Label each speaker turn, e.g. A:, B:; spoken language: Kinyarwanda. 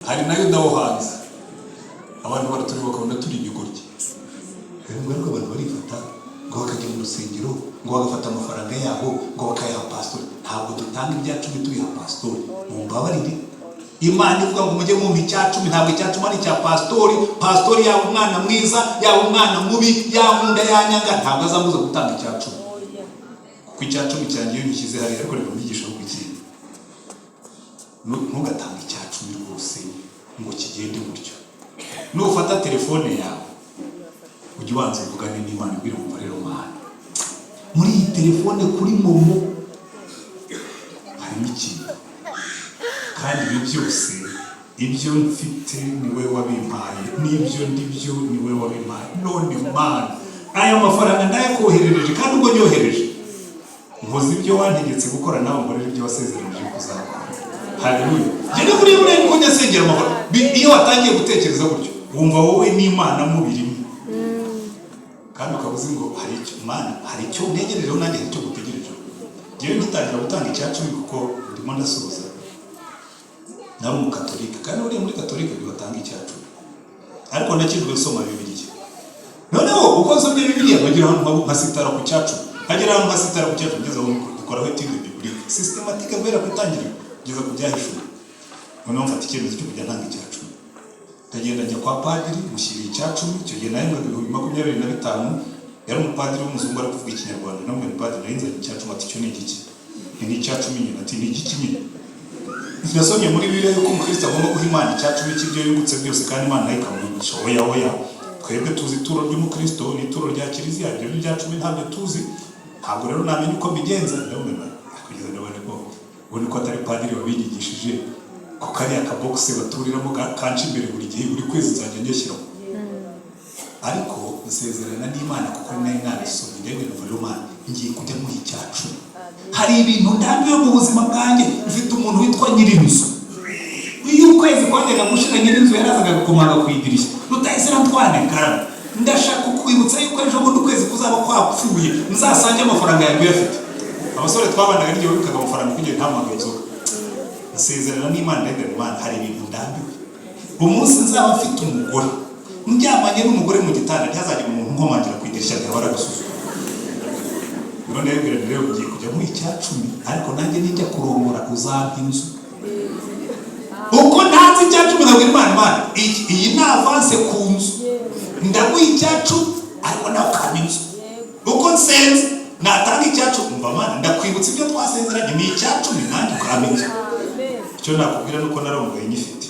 A: Hari na Yuda wo hanze. Abantu baratureba bakabona turi ibigoryi. Rero ariko abantu barifata ngo bakajya mu rusengero, ngo bagafata amafaranga yabo, ngo bakayaha pasitori. Ntabwo dutanga 10% tubiha pasitori, mumbabarire. Imana ivuga ngo mujye mumpa 10%. Ntabwo 10% ari icya pasitori. Pasitori yaba umwana mwiza, yaba umwana mubi, yankunda, yanyanga, ntabwo azambuza gutanga 10%, kuko 10% cyanjye iyo ngishyize hariya. Ariko reka mbigishe ahubwo ikindi. Ntugatange 10% rwose ngo kigende gutyo. Nufata telefone yawe, ujye ubanza uvugane n'Imana, ibwire: "Wumva rero Mana, muri iyi telefone kuri MoMo harimo ikintu, kandi ibi byose, ibyo mfite ni we wabimpaye, n'ibyo ndibyo ni we wabimpaye. None Mana, aya mafaranga ndayakoherereje, kandi ubwo nyohereje nkoze ibyo wantegetse gukora, nawe nkorera ibyo wasezeranije kuzakora." Haleluya! Njye ni kuri buriya niko njya nsengera amafaranga. Iyo watangiye gutekereza gutyo, wumva wowe n'Imana mubirimo, kandi ukaba uzi ngo hari icyo Mana, hari icyo ntegerejeho, nanjye hari icyo ngutegerejeho. Njyewe ngitangira gutanga 10%, kuko ndimo ndasoza, nari umukatolika, kandi buriya muri Katolika ntibatanga 10%, ariko nakijwe nsoma Bibiliya. Noneho uko nsomye Bibiliya, nkagera ahantu nkasitara ku 10%, nkagera ahantu nkasitara ku 10%, ngeze aho dukoraho étude biblique systématique guhera ku Itangiriro kugeza ku Byahishuwe. Noneho mfata icyemezo cyo kujya ntanga 10%. Ndagenda njya kwa padiri, mushyiriye 10%. Icyo gihe nahembwaga 25,000. Yari umupadiri w'umuzungu, ari kuvuga Ikinyarwanda. Namwe ni padiri, nari nzanye 10%. Ati: "Icyo ni igiki?" Ni 10% nyine. Ati: "Ni igiki nyine?" Nasomye muri Bibiliya yuko umukristo agomba guha Imana 10% cy'ibyo yungutse byose, kandi Imana nayo ikamuha. Oya, oya, twebwe tuzi ituro ry'umukristo ni ituro rya kiliziya. Ibyo 10% ntabyo tuzi, ntabwo rero namenya uko mbigenza. Ndabona kugeza ndabona ko ubona ko atari padiri wabinyigishije, ko kariya kabogisi baturiramo kanca imbere buri gihe, buri kwezi nzajya nyashyiramo. Ariko nsezerana n'Imana, kuko nari nabisomye. Ndende numva rero Mana, ngiye kujya muha 10%. Hari ibintu ndambiwe mu buzima bwanjye. Mfite umuntu witwa nyirinzu. Iyo ukwezi kwajyaga gushira, nyirinzu yarazaga agakomanga ku idirishya: "Rutayisire Antoine, karame, ndashaka kukwibutsa yuko ejo bundi ukwezi kuzaba kwapfuye, nzasange amafaranga yanjye uyafite." Abasore twabanaga n'igihe wabikaga amafaranga kugira ntamuhaga inzoga. Nsezerana n'Imana, ndabwira Imana: "Hari ibintu ndambiwe. Umunsi nzaba mfite umugore, ndyamanye n'umugore mu gitanda, ntihazagire umuntu nkomangira ku idirishya, byaba ari agasuzuguro." None ndabwira nti: "Rero ngiye kujya muri 10%, ariko nanjye nijya kurongora uzampa inzu." Uko ntanze 10%, nkabwira Imana: "Imana, iyi ni avance ku nzu. Ndaguha 10%, ariko nawe ukampa inzu." Uko nsenze, natanga 10%, umva Mana, ndakwibutsa ibyo twasezeranye, ni 10%, nanjye ukampa inzu. Icyo nakubwira ni uko narongoye nyifite.